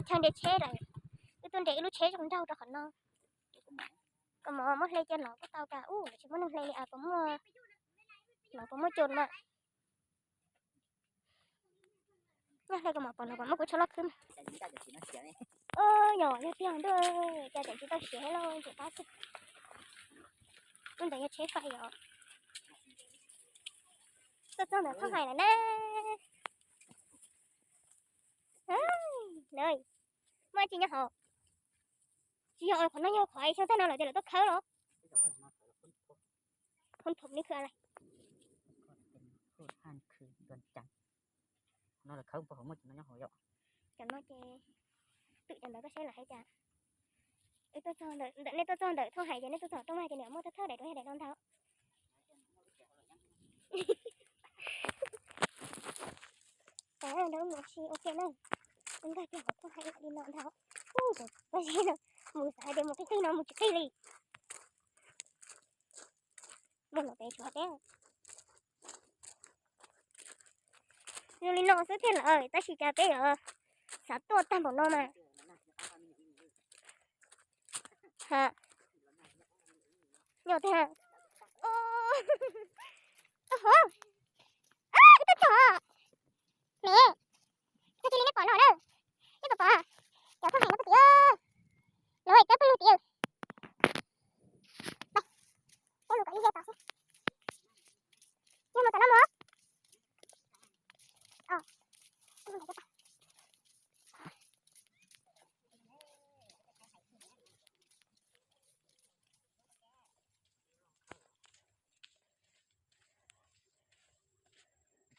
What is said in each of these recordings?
chaw nres tsheb lawm. Wb tuaj nres ib lub tsheb zoo nraug rau qhov no. Koj mov muab hle cia los kuj tau cas, ub tsis muaj neeg hle li as, puas muaj, los puas muaj cus mas. Nyob hle koj mov pom los puas muaj kuv tsho loj khwb. Yog, yog tiag ntuj, cas tseem tsis tau siav los tseem qab xwb. Lub ntawd yog tsheb fais yom. Tuaj txog ntawd txhob hais lawm na. Muaj tsis nyob hauv. Tsis yog qhov no yog qhov xyoo tag no lawm tias lawv tuaj khawb los. Phone thủng nước hư này. Khư đoàn trắng. No là khawb npua hauv muaj cov no nyob hauv yom. Cov no ces twm cov ntawd koj saib lawv hais cas. Wb tuaj txog ntawm, ntawm nej tuaj txog ntawm thoj hais ces nej tuaj txog rooj mas ces nws muaj thawj thawj daim duav daim no ntag. Cas nrau mus si ok na. Wb nkag kiag hauv thoj hais li no ntag. Ub, tab sis no mus xav hais tias mus qig qig no mus tsis qig li. Muaj no peb tsuas teb. Zoo li no xwb thiaj lawm tab sis cas peb yuav xav tuaj tag npaum no mas. Ha. Nyuaj tiag. Ub, ub, ub, ib tug tog. Me, koj cia li nej pom no na. Nej puas pom cov thoj hais no poj tim? Lawv hais cov poj lug tim. Peb mus kom ib yam tod xwb. Yog mus tom no mus.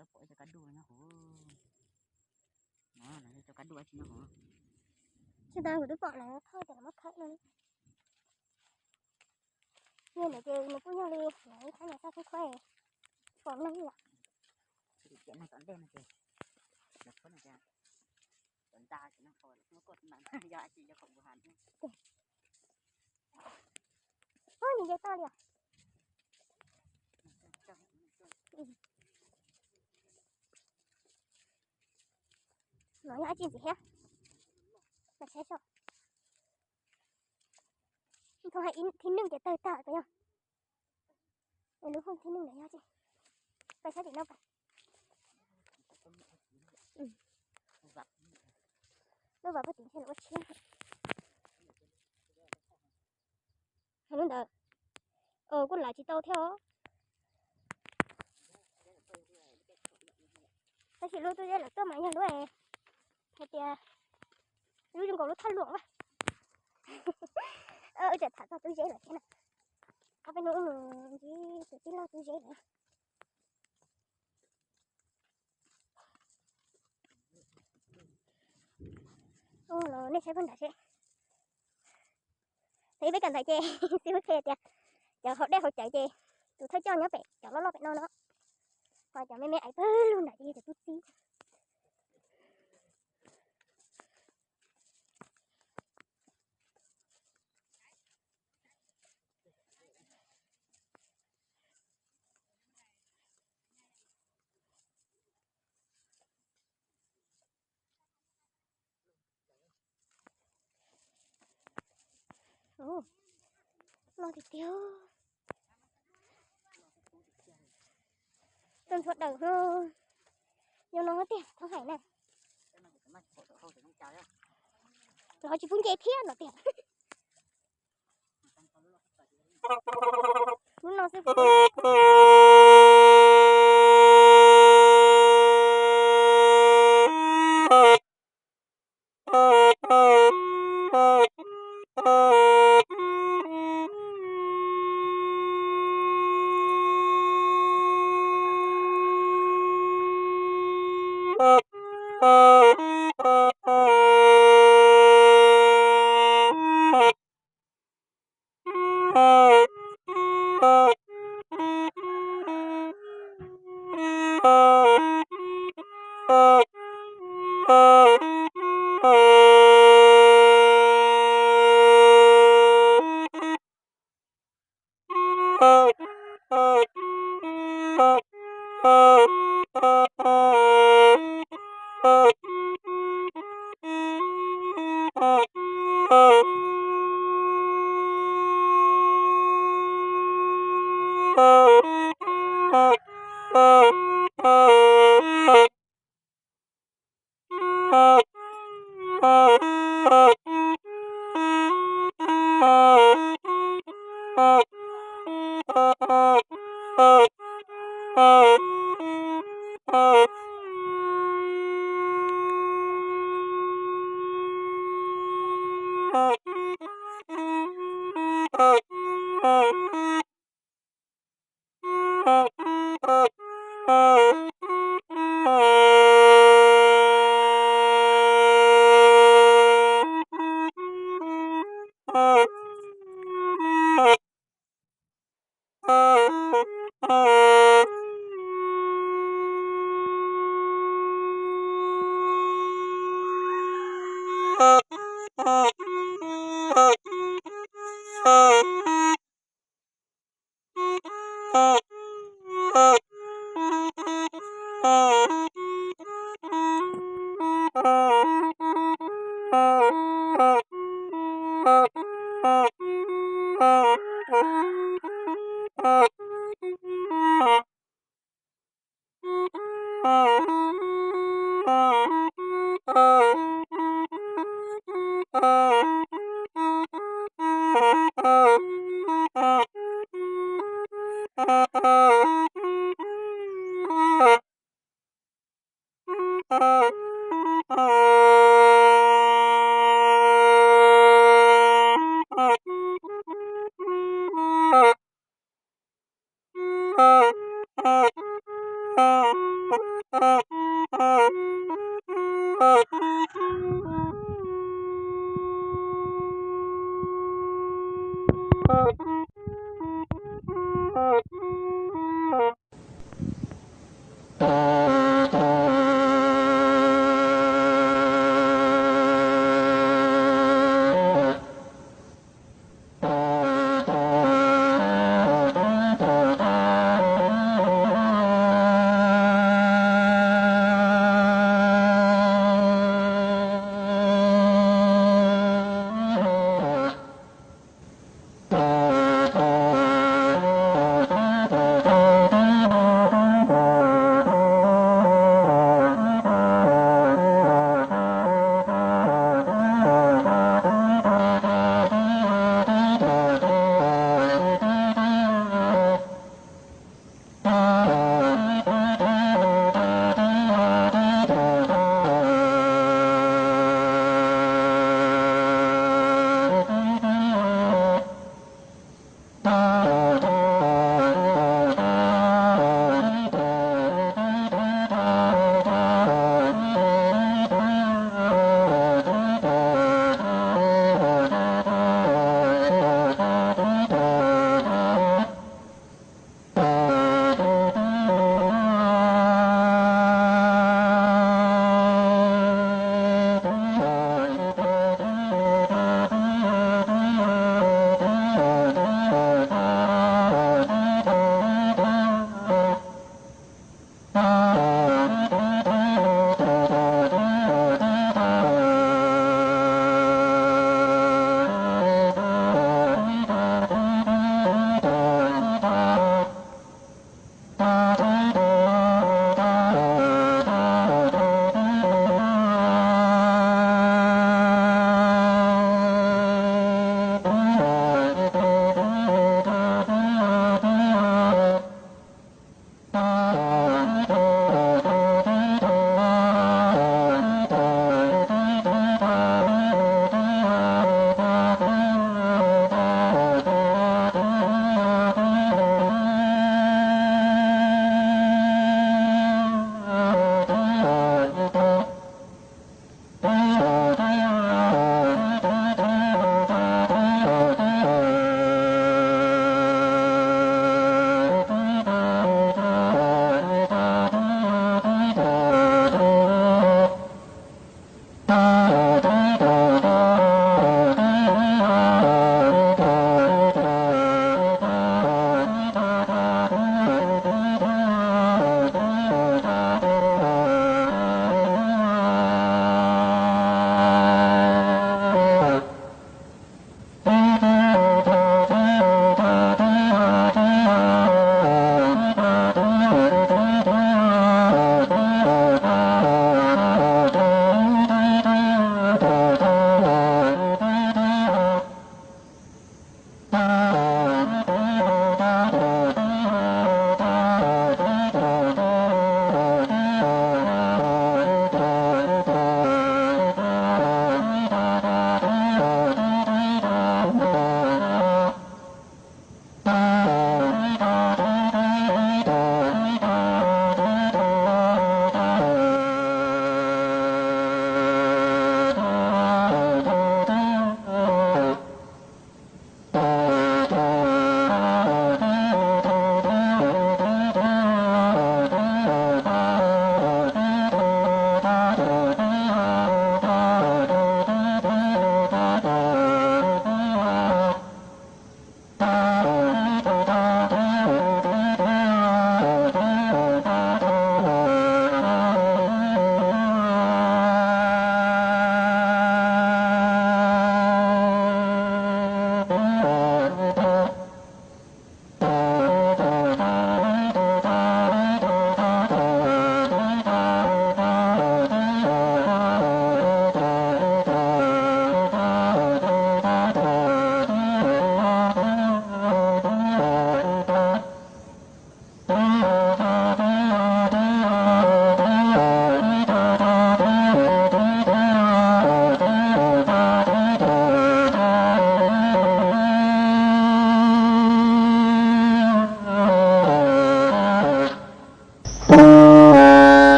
Khawb pom ib co kab duaj nyob hauv. No, no yog cov kab duaj tsis nyob hauv. Tsis tas kuv twb pom lawv thauj tias lawv muab khawb no. Yog ntawd ces nws kuj yog li lawv thauj no txaj khuab khuab pom no yom. Cov neeg tom ntej no ces lawv khawb no tias cov nta ces no yog tsis yog khoom npu has. Ub, nws nce toj li os. No yog dab tsi ntxiv thiab? Mas saib soj. Thauj hais thib neej ces tawg tag ko yog. Lub hooj thib neej ntawd yog tsi? Pais saib tim no pais. Lub vas poj tim ntshe lawv ua tshiab. Hais lub ntawd, kuj lav tsis tau thiab os. Tab sis lub tub zeb lawv tuaj mas yog lub hais tias lub zoo nkaus lub thaj luam na. Wb tseem tham txog tub zeb lawm thiab na. Ob peb hnub wb mus ntsib tus tij laug tub zeb lawm. Ub, los nej saib pag nrad seb. Thaum ib peb kawm ntawd ces xib hwb qhia tias cov hauv dej hauv cawv ces tus thawj coj nyob pem cov loj loj pem no no. Ho cov me me aiv pawg lug nram ces yog cov tub txib. Loj tiag tiag. Tuaj ntxhua daws no. Yog no tiag thov hais na. Los tsis pub nce thiab no tiag. Lub no xwb.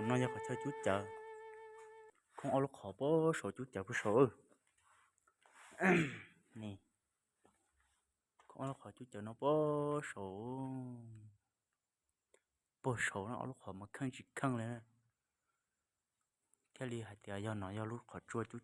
No yog qhov chaw cub cawv, khoob ob lub qhov puag saud cub cawv puag saud. Khoob ob lub qhov cub cawv no puag saud, puag saud no ob lub qhov mas kheej tsis kheej li. Thiaj li hais tias yog no yog lub qhov tsua cub